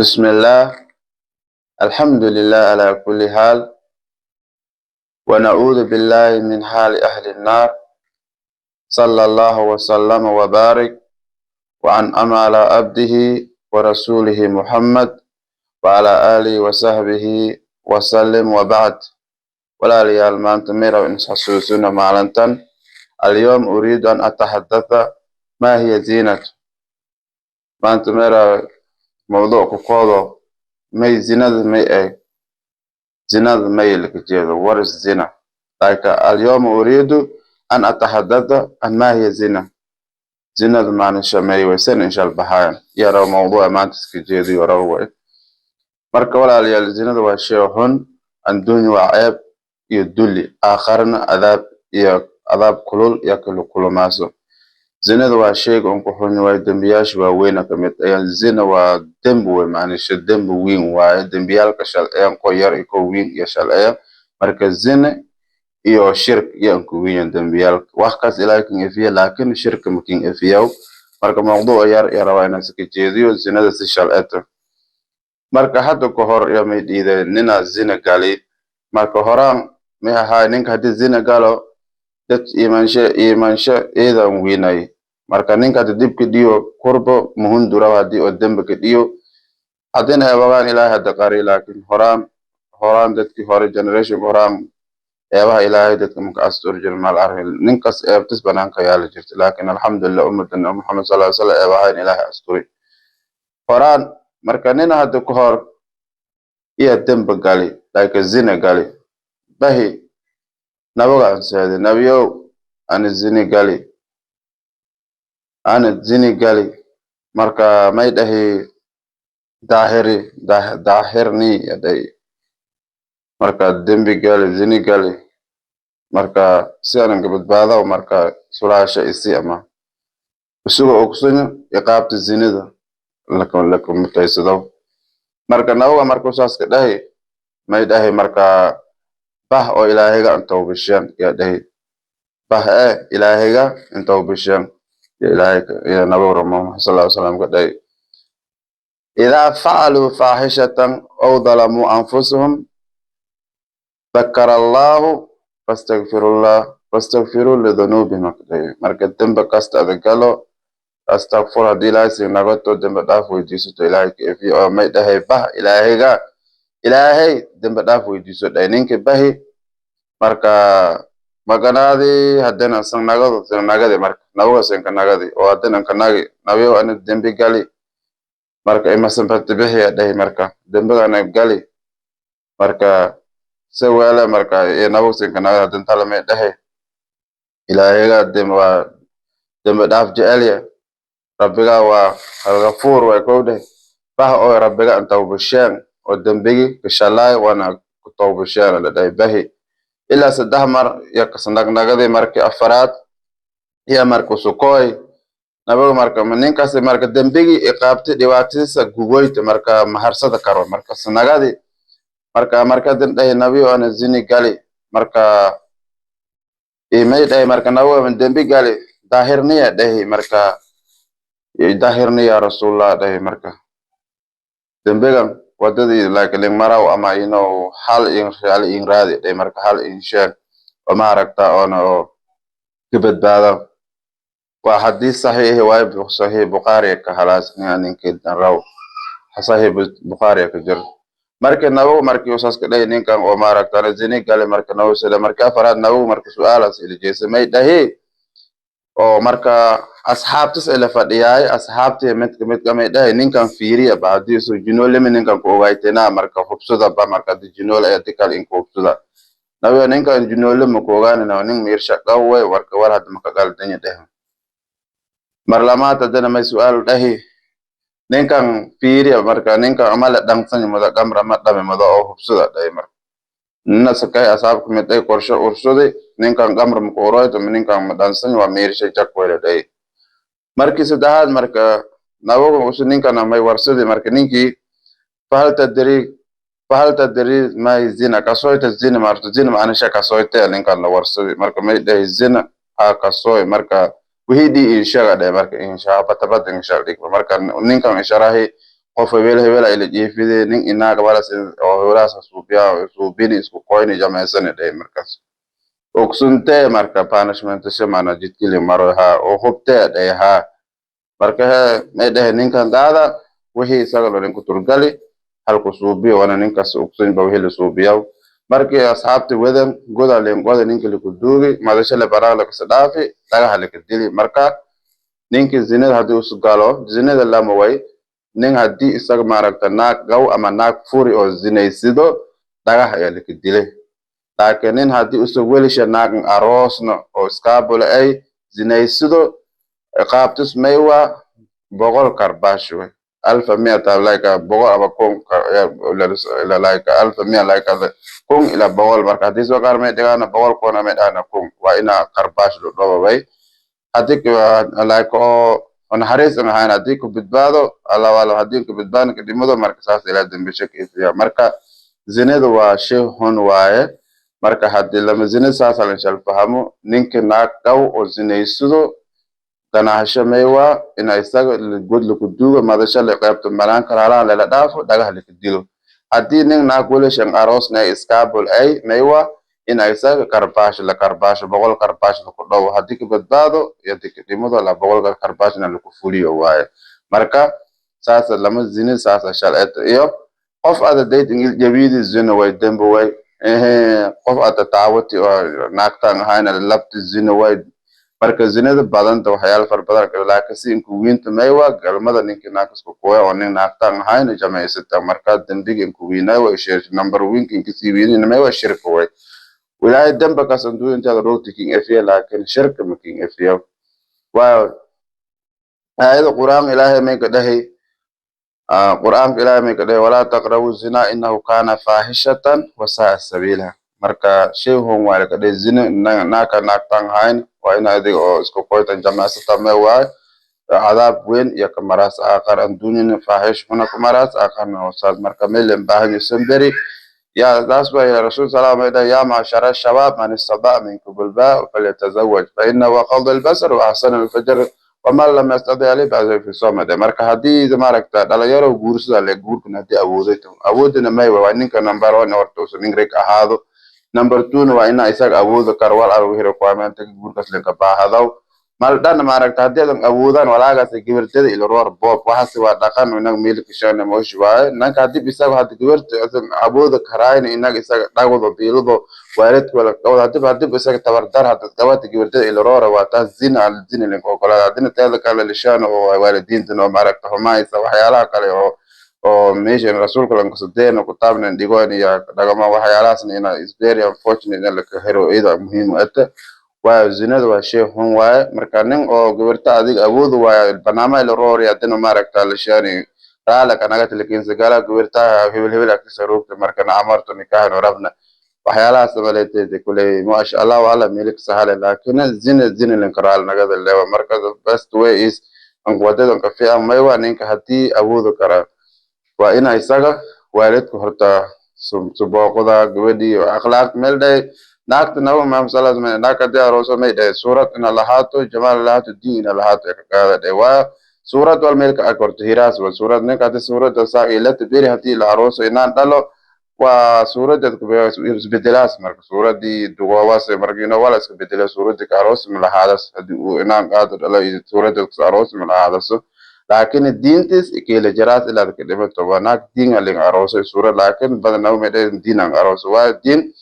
بسم الله، الحمد لله على كل حال، ونعوذ بالله من حال أهل النار. صلى الله وسلم وبارك وأنعم على عبده ورسوله محمد وعلى آله وصحبه وسلم، وبعد. Walaalayaal, maanta meel in xasuusino maalintan. اليوم أريد أن أتحدث ما هي زينة. Maanta meel mawduuc ku koodo may zinada may ay zinada may laka jeedo. What is zina? Like, اليوم أريد أن أتحدث عن ما هي زina. Zinada maanisha may waysan insha Allah yaro mawduuca maanta iska jeediyo rabo way. Marka walaalayaal, zinada waa shay xun. Adduunya waa ceeb iyo dulli, aakharana cadaab iyo cadaab kulul iyo kala kulumaaso. Zinada waa shayga un ku xun waaye, dembiyaasha waaweyna ka mid ayaa. Zina waa dembi wey, macnisha dembi weyn waaye. Dembiyaalka shalciyan ko yar iyo ko weyn iyo shalciya. Marka zina iyo shirk iyo an ku weyn dembiyaalka. Wax kaas Ilaahay kan efiya, laakiin shirka makin efiyaw. Marka mawduuca yar iyo rabaa inaan iska jeediyo zinada si shalceta. Marka hadda ka hor iyo may dhiideen nina zina gali. Marka horaan may ahaay ninka haddii zina galo, dad iimaanshe iidan weynay. Marka ninka hadii dib ka dhiyo kurbo muhundura, haddii oo dembi ka dhiyo haddina eebagaan Ilaahay hadda qari. Laakiin horaan dadkii hore, generation horaan, eebaha Ilaahay dadka maka asturi jirin. Mal arkin ninkas eebtis banaanka yaala jirta. Laakiin alxamdulillah, ummadan Muxamed sal ly slam eebahayn Ilaahay asturi horaan. Marka nina hadda ka hor iyo dembi gali, like zina gali, bahi nabaga anseede: "Nabiyow, ani zini gali, ana zini gali." Marka may dhahi: "Daahiri, daahirni," ya dhahi. Marka dembi gali, zini gali, marka si anan ka badbaado, marka sulaasha isi ama isuga ogsanyo iqaabta zinida laka mutaysado. Marka nabaga markuu saas ka dhahi, may dhahi: "Marka bah oo Ilaahayga an tawbashaan," ya dhahi. "Bah ee Ilaahayga in tawbashaan," ya Ilaahay ya nabaga Muhammad sallallahu alaihi wasallam ka dhahi. إذا فعلوا فاحشة أو ظلموا أنفسهم ذكر الله فاستغفروا الله فاستغفروا لذنوبهم. Marka dembi kasta ada galo, astagfur. Haddii Ilaahay sii nagato, dembi dhaaf weydiisato, Ilaahay ka efiyo. Oo may dhahay: "Bah Ilaahayga, Ilaahay dembi dhaaf weydiiso," dhahay ninka. Bahi marka maganaadi haddana san nagado san nagadi. Marka nabaga sanka nagadi oo haddana ka nagi: "Nabiyow, ana dembi gali, marka imasan bixiya," dhahi. "Marka dembigana gali, marka se weele." Marka iyo nabaga sanka nagadi haddana tala may dhahay: "Ilaahayga dem waa dembi dhaaf jecelya, Rabbiga waa Alghafuur way kow dheh. Bah oo Rabbiga an tawbasheen oo dembigi kashalaay waana ku tawbasheen," la dhahay. Bahi ilaa 3 mar iyo kasnagnagadi. Markii afaraad iyo marka sukooy nabaga. Marka ninkaas marka dembigi iqaabti dhibaatadiisa gugoyta, marka maharsada karo. Marka sanagadi marka dan dhahay: "Nabiyo, ana zini gali." Marka imay dhahay: "Marka nabaga dembi gali, daahirniya," dhahi. "Marka daahirniya, Rasuulullah," dhahi. "Marka dembigan wadadii like lingmaraw ama hal in hal in raadi," dhahi. "Marka hal in sheeg oo maaragta oona oo ka badbaado." Waa xadiis saxiix waaye, Saxiix Bukhaari ka halaas ninkii raw, Saxiix Bukhaari ka jir. Marka nabagu markii uu saas ka dhahay ninkan oo maaragta zini gale, marka nabagu sida marka afaraad nabagu marka su'aalaas ila jeesay, may dhahi oo marka asxaabtis ila fadhiyaay, asxaabtii mid kamid kamay dhahay: "Ninkan fiiriya ba, haddii soo jinoolimi ninkan ku ogaytena, marka hubsada ba. Marka haddii jinool ay haddii kale inku hubsada." Nabiga: "Ninkan jinoolima ku ogaanina, nin miirsha qawwe." Warka war hadda maka qaldanya dheh. Mar lamaad haddana may su'aal dhahi: "Ninkan fiiriya, marka ninkan ama la dhangsan muda gamra ma dhame muda oo hubsada," dhahi. Marka nina sakay asxaab kamid ay qorshe ursuday: "Ninkan gamra maku uroyto, ninkan ma dhansan, waa miirsha jakwele," dhahi. Markii saddexaad marka nabagu usu ninkan may warsadi marka ninkii: "فهل تدري، فهل تدري ما هي zina? Kasoyta zina marto zina macnisha kasoyte?" Ninkan la warsadi marka may dhahi: "Zina ha kasoy." Marka wixii dhii inshaga dhahay, marka insha batabad insha dhig. Marka ninkan isharahi Qof hebel hebel ila jiifide, nin inaaga walas oo hebelaas suubiya suubini isku qoyni jamaysani dhahay. Markaas ogsuntee marka punishment mana jidkili maro ha oo hubtee dhahay ha. Marka he may dhahay ninkan qaada wixii isaga lo ninku turgali halku suubiyo, wana ninkaas ogsun ba wixii la suubiyaw. Markii asxaabti wadan goda leen qoda, ninka laku duugi madasha le baraag lakasa dhaafi, dhagaxa laka dili. Marka ninki zinada haddii usu galo, zinada lama way. Nin haddii isaga maaragta naag gaw ama naag furi oo zinaysido, dhagax ayaa laka dilay. Laakiin nin haddii usa welisha naag aroosna oo iskaabula ay zinaysido, ciqaabtis may waa 100 karbaash wey, alfa miata, like 100 ama 1000, like alfa mia, like 1000 ilaa 100. Marka haddii soo qaar may dhigaana 100,000, may dhahana 1000, waa ina karbaash lo dhoba way. Haddii like oo naxariis an ahayn, haddii ku badbaado Allahu aclam, haddii ku badbaadin ka dhimado. Marka saas ilaa dembisho ka ifiya. Marka zinada waa shay xun waaye. Marka haddii lama zina saas la shal fahmo, ninka naag qaw oo zinaysado, ganaaxasho may waa ina isaga god laku duugo, madasho la qaybto banaanka halahan lala dhaafo, dhagax laka dilo. Haddii nin naag welishan aroosna ay iskaabul ay, may waa ina isaga karbaash la karbaasho, 100 karbaash laku dhawo, haddii ka badbaado iyo haddii ka dhimado la 100 karbaashna laku fuliyo waaye. Marka saasa lama zinin saasa sharciyada. Iyo qof ada dating jabidi zina way, dembi way. Qof ada taawati oo naagtan ahayna labti zina way. Marka zinada badanta, waxyaalo fara badan kale, laakiin si inku wiinta may waa galmada ninki naag isku kuwa oo nin naagtan ahayna jamaysata. Marka dembiga inku wiinay way shirk, number winka inka sii wiinina may waa shirka way. Ilaahay demba kaas intuu intaada roogta king efiya, laakiin shirka ma king efiya. Waayo aayada Qur'aan Ilaahay may ka dhahay, Qur'aanka Ilaahay may ka dhahay: "Walaa taqrabu zina innahu kaana faahishatan wasaa sabiila." Marka shay hun waa ka dhahay zina. Naaka naagtan ahayn waa in adiga oo isku qoytan jamacsata may waay cadaab weyn iyo kamaraas aaqar adduunyana faaxish xuna kamaraas aaqarna hoosaas. Marka meel baahan samberi ya, that's why Rasul sallallahu alayhi wa sallam: "Ya ma'shara shabab, man istata'a minkum al-ba'a falyatazawwaj, fa innahu aqaddu al-basar wa ahsanu al-fajr, wa man lam yastati' alayhi fa fi sawm." Marka haddii maaragta dhalinyaro guursada le guurkan haddii awooday, awoodina may waa ninka number one horta uusan nin reg ahaado, number two na waa ina isaga awoodi karo wal arag wixii requirement guurkaas linka baahadaw mal dhan. Maaragta haddii adan awoodaan walaagaas gabartada ila roor boob, waxaas waa dhaqan inaga meelka shana mooshi waaye. Nanka haddii isaga hadda gabarta adan awoodi karaayna inaga isaga dhagwado biilado waalidka wala qawda, hadii isaga tabardar hadda qabata gabartada ila roora, waa taas zina al zina linka ogolaada. Haddina teeda kale lishaan oo waalidiintan oo maaragta xumaaysa waxyaalaha kale oo meeshan rasuulka lankasadeena kutaabnan dhigoon iyo dhagama waxyaalahaasna ina is very unfortunate in laka hero iyada muhiim u ata. Waayo zinada waa shay xun waaye. Marka nin oo gabarta adiga awoodi waayo barnaamij la roori, haddina maaragta lishaani raala kanaga tilikiinsa gala gabarta hebel hebel akisa roogta, marka na amarto nikaahno rabna waxyaalahaas maleeteede kuley maasha Allah wala milik sahale, laakiin zina zina linka raal nagada lewa. Marka the best way is wadadan ka fiican may waa ninka haddii awoodi kara waa ina isaga waalidka horta subooqda gabadhii akhlaaq meel dhahay naagta. Nabi Muhammad sallallahu alaihi wasallam naag haddii arooso may dhahay suurad ina lahaato, jamaal lahaato, diin ina lahaato ka qaada dhahay. Waayo suurad wal meel ka ag horta hiraas wa suurad. Ninka haddii suuradda saa ilata beri haddii la arooso inaan dhalo waa suuradda isbedelaas. Marka suuradii duqoobaas marka ino wala iska bedela suuradii ka aroos ma lahaadas, haddii uu inaan qaado dhalo suuradda aroos ma lahaadaso, laakiin diintis ikela jaraas ilaa ka dhimato. Waa naag diin aling arooso suurad, laakiin badanaa may dhahin diin ang arooso. Waayo diin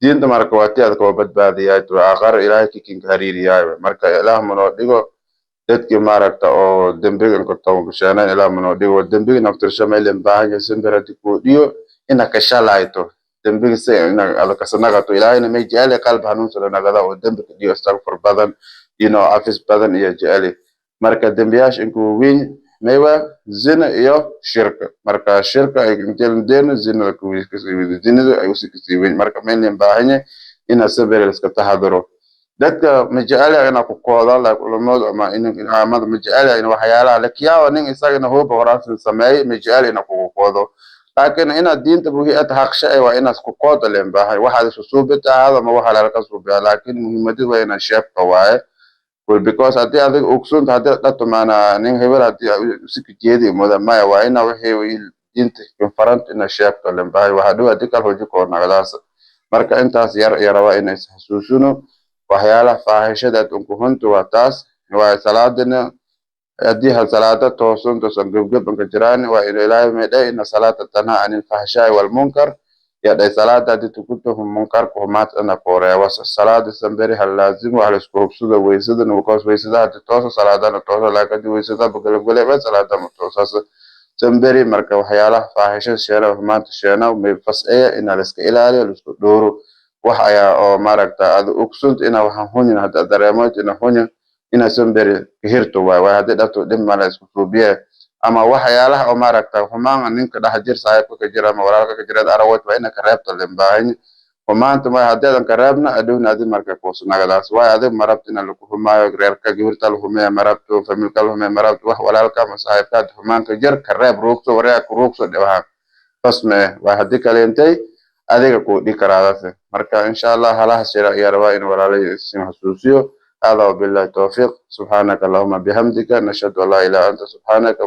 diinta marka waa ti aad kaba badbaadiyaay to aakhar Ilaahay kikinka hariiriyaay. Marka Ilaah manoo dhigo dadkii maaragta oo dembigan ka tawbasheenan, Ilaah manoo dhigo dembiga naftirsha. Meel baahan yahay sembir haddii kuu dhiyo ina ka shalayto dembiga si ina alkasanagato. Ilaahayna may jecel qalbi hanuunsada nagada oo dembi ka dhiyo astagfur badan afis badan iyo jecel. Marka dembiyaasha inkuu weyn maywa zina iyo shirka. Marka shirka ay inteeldeeno zinada zinada ay usi kasii weyn. Marka meel baahan yahay ina sabir iska taxadaro. Dadka ma jecel ina ku kooda like culimadu ama in caamada ma jecel in waxyaalaha lakiyaaba nin isagana hooba horaansan sameeyay ma jecel ina kugu koodo, laakiin inaad diinta buhi ad haqsha ay waa inaad ku kooda leen baahay waxaad isu suubita ahaado ama waxa lala ka suubiya, laakiin muhiimaddu waa inaad sheebka waaye. Well, because haddii adiga ogsoonta, haddii dhato maanaa nin hebel haddii si kajeedi muda maya, waa ina wixii diinta faranta ina sheegto lembahay. Waxaa dhow haddii kal hoji koo nagdaas. Marka intaas yar iyo rabaa inay isxasuusino waxyaalaha faahishada adunku hunta waa taas. Waa salaadina haddii hal salaada toosan toosan gebgebanka jiraan, waa inu Ilaahay medhay ina salaata tanhaa anil fahshaai walmunkar yadhay. Salaada haddii tukunto munkarka humaanta ana kooreewas. Salaada samberi hal laazimo wax laisku hubsado weysadana, because weysada haddii tooso salaadana tooso, laakiin haddii weysada bagalagale salaada ma toosas samberi. Marka waxyaalaha faahishada sheena, humaanta sheena may fasceeya ina laiska ilaaliyo, laisku dhooro. Wax ayaa oo maaragta ada ogsunta ina waxaan hunin hadda dareemoyd ina hunin ina samberi kahirto waay. Waay haddii dhato dhib male isku suubiye ama waxyaalaha oo maaragta xumaan ninka dhex jir, saaxiibka ka jira ama walaalka ka jira arawad, waa ina ka reebto lembaahanya xumaanta. Waay haddii adan ka reebna adhowna adi marka kuusnagadaas. Waay adig marabto ina lagu xumaayo, reerka gibirta la xumeeya marabto, familka la xumeeya marabto. Wax walaalka ama saaxiibka hadii xumaanka jir ka reeb, ruugso, wareega ku ruugso dhibaha bas mee. Waay haddii kaleentay adiga kuu dhigi karaadase. Marka insha Allah halahaas yar ayaa rabaa in walaalay isin xasuusiyo. هذا وبالله التوفيق. سبحانك اللهم بحمدك، نشهد أن لا إله إلا أنت، سبحانك.